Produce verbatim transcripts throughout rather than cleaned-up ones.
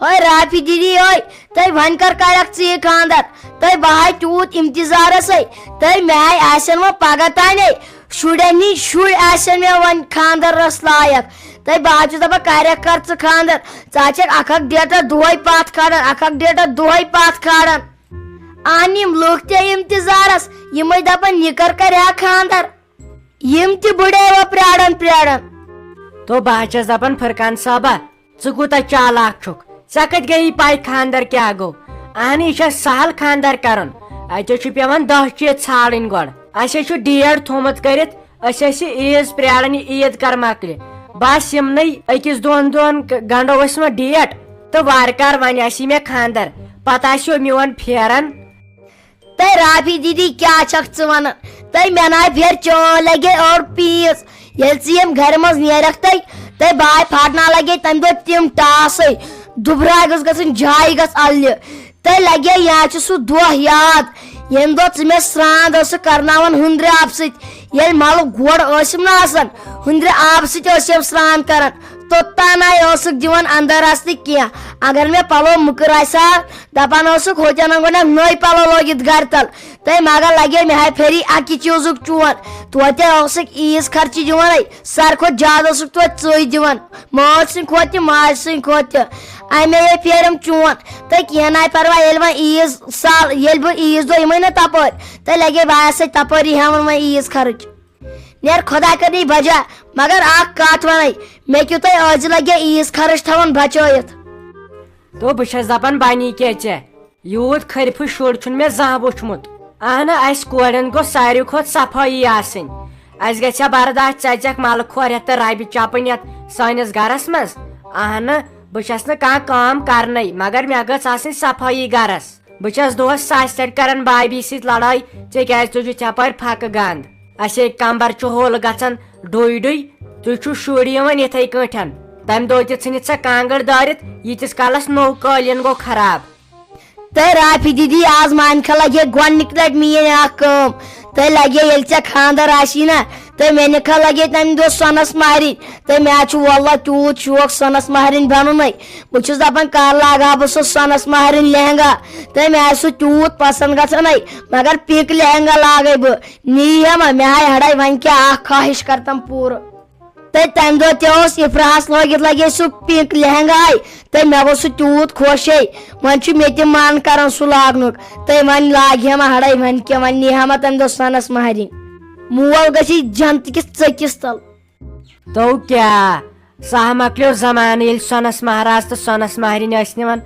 اوے رافی دیدی، اوے، تہٕ وۄنۍ کر کرکھ ژٕ یہِ خاندر؟ تہٕ بہٕ ہاے تیوٗت انتظارس ہے، تہٕ مےٚ ہاے آسن وۄنۍ پگاہ تانے شُرٮ۪ن ہِنٛدۍ شُرۍ آسن مےٚ وۄنۍ خاندرس لایق۔ تہٕ بہٕ ہا چھُس دپان کرکھ کر ژٕ خاندر، ژٕ ہا چھکھ اکھ اکھ ڈیٹہ دۄہے پتھ کھالان، اکھ اکھ ڈیٹہ دۄہے پتھ کھالان۔ اہن، یِم لُکھ تہِ انتظارس، یِمے دپان یہِ کر کرِ ہا خاندر۔ یِم تہِ بٕڈے وۄنۍ پرٛاران پرٛاران۔ تو بہٕ ہا چھَس دَپان، فرقان صٲبا، ژٕ کوٗتاہ چالاک چھُکھ، ژےٚ کَتہِ گٔیی پَے خانٛدر کیٛاہ گوٚو؟ اَہنہٕ، یہِ چھا سہل خانٛدر کَرُن؟ اَتہِ چھُ پٮ۪وان دَہ چیٖز ژھانٛڈٕنۍ گۄڈٕ۔ اَسہِ ہے چھُ ڈیٹ تھوٚومُت کٔرِتھ، أسۍ ٲسۍ یہِ عیٖز پرٛاران، یہِ عیٖد کَر مۄکلہِ۔ بَس یِمنٕے أکِس دۄن دۄہَن گ-، گنٛڈو أسۍ وۄنۍ ڈیٹ، تہٕ وارٕ کارٕ وۄنۍ آسی مےٚ خانٛدر، پَتہٕ آسیو میون پھیران۔ تہٕ رافی دیدی، کیٛاہ چھکھ ژٕ ونان؟ تہٕ مےٚ ناے پھیر چٲنۍ لگے أڑ پیٖس۔ ییٚلہِ ژٕ ییٚمہِ گرِ منٛز نیرکھ تہٕ، تہٕ بہٕ آے پھاٹناو لگے تمہِ دۄہ تِم ٹاسے، دُبراے گٔژھ گژھٕنۍ، جاے گژھ الہِ۔ تہٕ لگے یا چھُ سُہ دۄہ یاد، ییٚمہِ دۄہ ژٕ مےٚ سرٛان ٲسٕکھ کرناوان ہُنٛدرِ آبہٕ سۭتۍ۔ ییٚلہِ ملہٕ گۄڈ ٲسِم نہٕ آسان، ہُنٛدرِ آبہٕ سۭتۍ ٲسِم سرٛان کران، توٚتام ناے ٲسٕکھ دِوان اندر اژنہٕ کینٛہہ۔ اگر مےٚ پلو مٕکٕر آسہِ ہا، دپان ٲسٕکھ، ہوتٮ۪ن گۄڈٕنٮ۪تھ نٔوۍ پلو لٲگِتھ گرِ تل۔ تہٕ مگر لگے مےٚ ہاے پھیری اکہِ چیٖزُک چون۔ توتہِ ٲسٕکھ عیٖز خرچہِ دِوان، ساروی کھۄتہٕ زیادٕ ٲسٕکھ توتہِ ژٕے دِوان۔ مٲلۍ سٕنٛدِ کھۄتہٕ تہِ، ماجہِ سٕنٛدِ کھۄتہٕ تہِ۔ اَمے یے پھیرم چون۔ تہٕ کینٛہہ ناے پرواے، ییٚلہِ وۄنۍ عیٖز سال، ییٚلہِ بہٕ عیٖز دۄہ یِمے نہ تپٲرۍ، تہٕ لگے بہٕ آسے تپٲری ہٮ۪وان وۄنۍ عیٖز خرٕچ۔ نیر خۄدا کٔرِنۍ بجا، مگر اکھ کتھ ونے، مےٚ کیُتھے ٲزِ لگے عیٖز خرٕچ تھاوان بچٲیِتھ۔ تو بہٕ چھَس دَپان، بَنی کیٛاہ ژےٚ؟ یوٗت خٔرفہٕ شُر چھُنہٕ مےٚ زانٛہہ وُچھمُت۔ اَہنہٕ، اَسہِ کورٮ۪ن گوٚژھ ساروی کھۄتہٕ صفٲیی آسٕنۍ۔ اَسہِ گژھِ ہا برداش ژَژٮ۪کھ، مَلہٕ کھۄر ہٮ۪تھ تہٕ رَبہِ چَپٕنۍ یَتھ سٲنِس گَرَس منٛز؟ اَہنہٕ، بہٕ چھَس نہٕ کانٛہہ کٲم کَرنَے، مگر مےٚ گٔژھ آسٕنۍ صفٲیی گَرَس۔ بہٕ چھَس دۄہَس ساسہِ لَٹہِ کَران بابی سۭتۍ لَڑٲے، ژےٚ کیٛازِ تُجُتھ یَپٲرۍ پھَکہٕ گنٛد؟ اَسے کَمبَر چھُ ہوٚل گژھان ڈُے ڈُے۔ تُہۍ چھِو شُرۍ یِوان یِتھَے کٲٹھۍ۔ تَمہِ دۄہ تہِ ژھٕنِتھ ژےٚ کانٛگٕر دٲرِتھ، ییٖتِس کالَس نوٚو قٲلیٖن گوٚو خراب۔ تہٕ رافی دیدی، آز مانہِ کھا لگے گۄڈٕنِکۍ لٹہِ میٲنۍ اکھ کٲم۔ تہٕ لگے ییٚلہِ ژےٚ خانٛدر آسی نا، تہٕ مےٚ نِکھا لگے تمہِ دۄہ سۄنس مہرِنۍ۔ تہٕ مےٚ حظ چھُ واللہ تیوٗت شوق سۄنس مہرِنۍ بنُنٕے۔ بہٕ چھُس دپان کر لاگہٕ ہا بہٕ سُہ سۄنس مہرِنۍ لہنگا۔ تہٕ مےٚ آسہِ سُہ تیوٗت پسنٛد گژھان ہے، مگر پِنک لہنگا لاگے بہٕ۔ نی ہا ما، مےٚ ہاے ہڑے وۄنۍ کیٛاہ اکھ خواہش کرتم پوٗرٕ۔ تہٕ تَمہِ دۄہ تہِ اوس اِفراہَس لٲگِتھ لَگے سُہ پِنک لہنگاے، تہٕ مےٚ گوٚو سُہ تیوٗت خۄش ہے۔ وۄنۍ چھُ مےٚ تہِ من کران سُہ لاگنُک، تہٕ وۄنۍ لاگہِ ہا مےٚ ہڑے، وۄنۍ کیٛاہ، وۄنۍ نیٖہا مےٚ تَمہِ دۄہ سۄنَس مہرِنۍ۔ مول گژھِ جنتہٕ کِس ژٔکِس تل۔ تو کیٛاہ، سُہ ہا مۄکلیو زمانہٕ، ییٚلہِ سۄنَس مہراز تہٕ سۄنَس مہرِنۍ ٲسۍ نِوان۔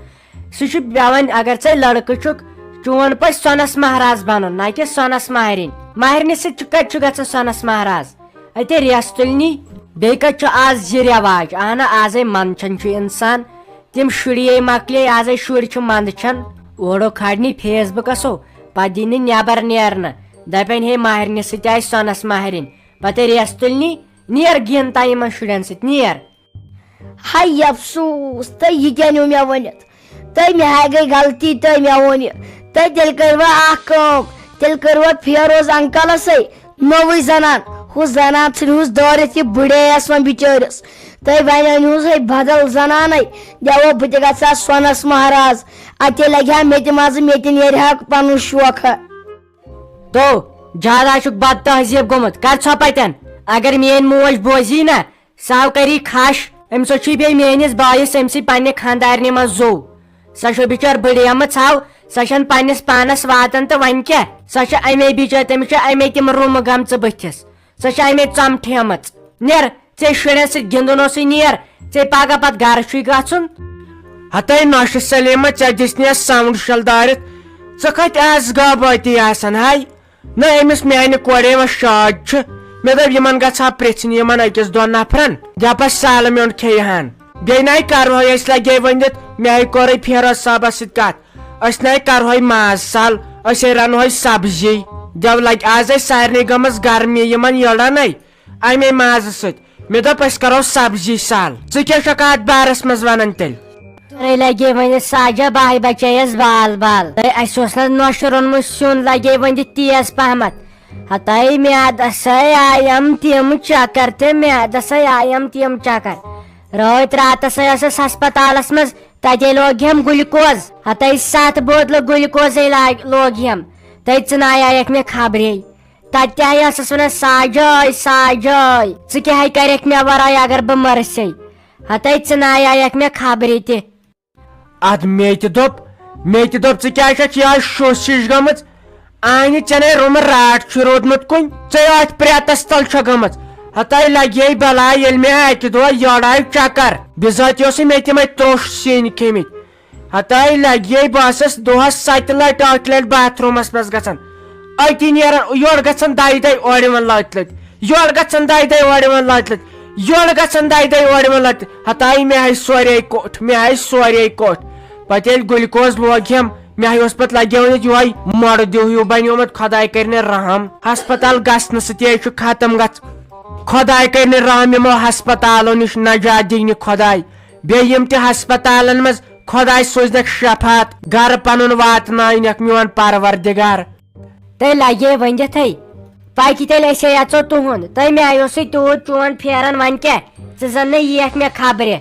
سُہ چھُ پٮ۪وان، اگر ژےٚ لڑکہٕ چھُکھ، چون پزِ سۄنَس مہراز بنُن، نہ کہِ سۄنَس مہرِنۍ۔ مہرِنہِ سۭتۍ چھُ، کتہِ چھُ گژھان سۄنَس مہراز؟ اتے ریس تُلنی۔ بیٚیہِ کتہِ چھُ آز یہِ رٮ۪واج؟ اہنہ، آزے منٛدچھان چھُ انسان۔ تِم شُرے مۄکلے، آزے شُرۍ چھِ منٛدچھان۔ اورو کھالنی فیس بُکس ہو، پتہٕ دِنی نٮ۪بر نیرنہٕ۔ دپن، ہے، مہرنہِ سۭتۍ آیہِ سۄنس مہرِنۍ۔ پتہٕ ریس تُلنی، نیر گِنٛد تا یِمن شُرٮ۪ن سۭتۍ، نیر۔ ہاے افسوس، تہٕ یہِ کیٛاہ نیوٗ مےٚ ؤنِتھ؟ تہٕ مےٚ ہاے گٔے غلطی، تہٕ مےٚ ووٚن یہِ۔ تہٕ تیٚلہِ کٔرِو اکھ کٲم، تیٚلہِ کٔرِو فیروز انکلس سۭتۍ نوٚوٕے زنان، ہُہ زنان ژھٕنہِ ہُس دٲرِتھ یہِ بٕڈے یس وۄنۍ بِچٲرِس۔ تہٕ وۄنۍ أنۍ ہُس ہے بدل زنانے، دِوو بہٕ تہِ گژھٕ ہا سۄنس مہراز، اتے لگہِ ہا مےٚ تہِ مزٕ، مےٚ تہِ نیرِ ہا پنُن شوقہ۔ تو، زیادٕ ہا چھُکھ بد تہذیب گوٚمُت، کر ژھۄپہٕ اتٮ۪ن۔ اگر میٲنۍ موج بوزی نا، سۄ ہا کری کھش۔ أمِس ہا چھُے بیٚیہِ میٲنِس بٲیِس أمۍ سٕے پننہِ خانٛدارنہِ منٛز زوٗ۔ سۄ چھےٚ بِچٲر بٕڈیمٕژ ہاو، سۄ چھَنہٕ پننِس پانس واتان تہٕ وۄنۍ کیٛاہ؟ سۄ چھےٚ امے بِچٲر، تٔمِس چھِ امے تِم رُمہٕ گٔمژٕ بٕتھِس۔ سۄ چھےٚ امے ژۄمٹھیمٕژ۔ نیر، ژےٚ شُرٮ۪ن سۭتۍ گِنٛدُن اوسُے، نیر، ژےٚ پگاہ پتہٕ گرٕ چھُے گژھُن۔ ہتے نۄشہِ سلیمہ، ژےٚ دِژنیس ساوُنڈ شل دٲرِتھ۔ ژٕ کتہِ آس غٲبٲتی آسان ہاے؟ نہ، أمِس میانہِ کورے وۄنۍ شاد چھُ۔ مےٚ دوٚپ، یِمن گژھِ ہا پرٛژھِنۍ، یِمن أکِس دۄن نفرن، دپس سالہٕ میوٚنٛڈ کھیٚیہِ ہن۔ بیٚیہِ ناے کرہوے أسۍ لگے ؤنِتھ، مےٚ ہے کوٚرے فیروز صٲبس سۭتۍ کتھ، أسۍ ناے کرہوے ماز سال، أسۍ ہے رنہوے سبزی۔ دٮ۪و لگہِ آز اَسہِ سارنٕے گٔمٕژ گرمی یِمن یٔڑن ہے امے مازٕ سۭتۍ۔ مےٚ دوٚپ، أسۍ کرو سبزی سال۔ ژٕ کیٛاہ چھکھ اتھ بارس منٛز ونان تیٚلہِ؟ تورے لگے ؤنِتھ ساجا باہہِ بچے یس بال بال۔ تہٕ اسہِ اوس نہ نۄشہِ روٚنمُت سیُن، لگے ؤنِتھ تیز پہمتھ۔ ہتاے میادس ہے آیم تِم چکر، تہٕ میادس ہے آیم تِم چکر۔ رٲتۍ راتس ہے ٲسٕس ہسپتالس منٛز، تتے لوگ ہم گلوکوز، ہتے ستھ بوتلہٕ گلوکوزے لاگ لوگ ہم۔ تتے ژٕ ناے آیکھ مےٚ خبرے۔ تتے تہِ آیہِ ٲسس ونان، ساجٲے، ساجٲے، ژٕ کیٛاہ کرکھ مےٚ ورٲے اگر بہٕ مرسے؟ ہتے ژٕ ناے آیکھ مےٚ خبرے تہِ۔ ادٕ مے تہِ دوٚپ، مے تہِ دوٚپ، ژٕ کیٛاہ چھکھ یہے شوٚش ہِش گٔمٕژ؟ آنہِ ژےٚ نے روٚمہٕ راٹھ چھُ روٗدمُت کُنہِ، ژے أتھۍ پرٛٮ۪تس تل چھےٚ گٔمٕژ۔ ہتے لگے بلاے ییٚلہِ مےٚ اکہِ دۄہ یورٕ آیہِ چکر، بِذٲتی اوسُے مےٚ تِمے تروٚش سِنۍ کھیٚمٕتۍ۔ ہتے لگے بہٕ ٲسٕس دۄہس ستہِ لٹہِ ٲٹھِ لٹہِ باتھ روٗمس منٛز گژھان، أتی نیران یورٕ گژھان دَیہِ دَیہِ اورٕ یِوان لٲتۍ لٲتۍ، یورٕ گژھان دَیہِ دَیہِ اورٕ یِوان لٲتۍ لٲتۍ، یورٕ گژھان دَیہِ دَیہِ اورٕ یِوان لٲتۍ۔ ہتے مےٚ ہاے سورے کوٚٹھ، مےٚ ہاے سورے کوٚٹھ۔ پتہٕ ییٚلہِ گلوکوز لوگ ہم، مےٚ ہاے اوس پتہٕ لگیومُت یِہوے مۄڑٕ دیو ہیو بنیومُت، خداے کرِ نہٕ رحم۔ ہسپتال گژھنہٕ سۭتۍ چھُ ختم گژھ، خداے کرِ نہٕ رحم، یِمو ہسپتالو نِش نجات دِنہِ خداے۔ بیٚیہِ یِم تہِ ہسپتالن منٛز خداے سوٗزنکھ شفاعت، گرٕ پنُن واتناونکھ میون پروردگار۔ تیٚلہِ لگے ؤنِتھٕے، پکہِ تیٚلہِ أسے اژو تُہُنٛد۔ تہٕ مےٚ اوسُے تیوٗت چون پھیران، وۄنۍ کیٛاہ؟ ژٕ زن نہٕ ییکھ مےٚ خبرِ۔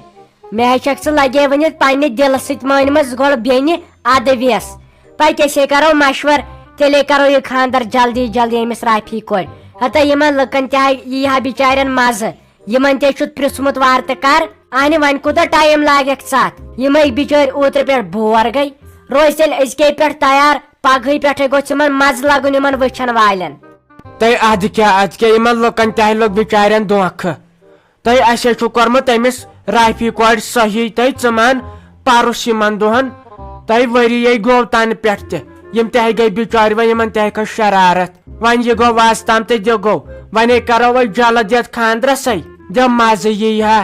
مےٚ ہے چھکھ ژٕ لگے ؤنِتھ پننہِ دِلہٕ سۭتۍ مٲنمٕژ، گۄڈٕ بیٚنہِ ادٕ ویس۔ پکہِ أسے کرو مشور، تیٚلے کرو یہِ خاندر جلدی جلدی أمِس رافی کورِ۔ ہتا یِمن لُکن تہِ ہا یی ہا بِچارٮ۪ن مزٕ۔ یِمن تہِ چھُتھ پرٛژھمُت وارٕ تہٕ کر، اہنہِ وۄنۍ کوٗتاہ ٹایم لاگکھ ژٕ اتھ؟ یِمے بِچٲرۍ اوترٕ پٮ۪ٹھ بور گٔے، روزِ تیٚلہِ أزکے پٮ۪ٹھ تیار، پگہٕے پٮ۪ٹھے گوٚژھ یِمن مزٕ لگُن یِمن وٕچھن والٮ۪ن۔ تہٕ ادٕ کیٛاہ، ادٕ کیٛاہ، یِمن لُکن تہِ ہا لوٚگ بِچارٮ۪ن دھوکھٕ۔ تہٕ اسہِ چھُ کوٚرمُت أمِس رافی کورِ صحیح، تہٕ ژٕ مان پرُس یِمن دۄہن، تہٕ ؤری یے گوٚو تنہٕ پٮ۪ٹھ تہِ۔ یِم تہِ ہے گٔے بِچٲرۍ، وۄنۍ یِمن تہِ ہے کھٔژ شرارت۔ وۄنۍ یہِ گوٚو وازٕ تام تہٕ دِ گوٚو، وۄنۍ ہے کرو أسۍ جلد یتھ خاندرسے، دِ مزٕ یی ہا۔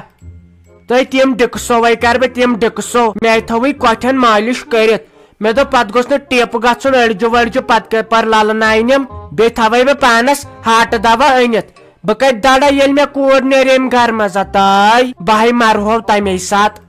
تہٕ تِم ڈِکسو وۄنۍ کرٕ بہٕ، تِم ڈِکسو۔ مےٚ تھٲوٕے کۄٹھٮ۪ن مٲلِش کٔرِتھ۔ مےٚ دوٚپ پتہٕ گوٚژھ نہٕ ٹیپہٕ گژھُن أڑجہِ وڑجہِ، پتہٕ کر پر للہٕ ناینٮ۪م۔ بیٚیہِ تھاوے بہٕ پانس ہاٹہٕ دوا أنِتھ۔ بہٕ کتہِ دڑا ییٚلہِ مےٚ کوٗر نیرِ امہِ گرٕ منٛز؟ ہتاے بہٕ ہے مرہو تمے ساتہٕ۔